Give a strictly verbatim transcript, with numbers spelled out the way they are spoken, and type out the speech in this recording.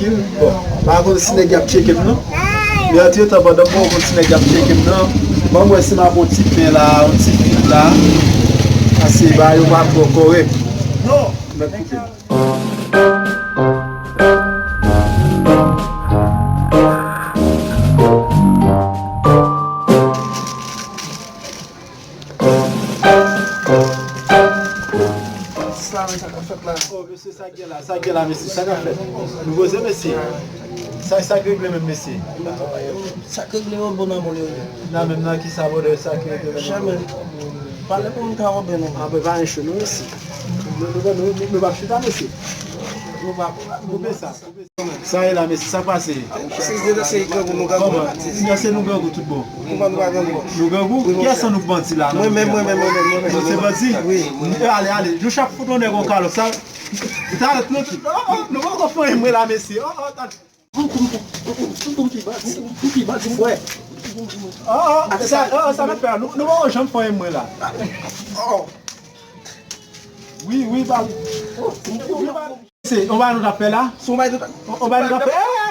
Bon, m pa konn si nèg y ap tcheke m non. Men antretan, pandan m pa konn si nèg y ap tcheke m nan, ban m wè si m ap yon ti pen la, yon ti fig la. Pase bagay yo pa twò kòrèk. Non, mèt koupe m. Sa, men sa k ap fèt la. Oh, mesye, sa k gen la, sa k gen la, mesye, sa k ap fèt? Nou poze, mesye. Sa, sa k regle menm, mesye? Sa k regle yo bon nan bon yo ye. Nan menm nan ki sa, brother, sa k regle menm? Jaman. Pale pou m ta wè non. Ah, ben, pa gen cho, non, mesye. Nou, nou, nou, nou, nou pa chita, mesye. Nou pa, koupe sa, koupe sa. Sa ye la, mesye, sa k pase? Se, se, se grangou, nou grangou. Kòman? Sinon, se nou grangou tout bon. Kòman nou pa grangou? Nou grangou? Kiyès nan nou k bandi la? Mwen menm, mwen menm, mwen menm, mwen menm. Nou se bandi? Wi. Eh, ale, ale. Nou chak fout yon nèg yon kalòt. Sa, talè, nou, oh, oh, nou poko fè anyen mwen la, mesye. Oh, oh, talè. Ou pi bandi, ou pi bandi, frè. Oh, oh, sa, oh, sa n ap fè a? Nou, nou poko janm fè anyen mwen la. Oh. Wi, wi, ba. Wi, ba. Se yon bagay nou t ap fè la? Se yon bagay nou t ap, yon bagay nou t ap fè.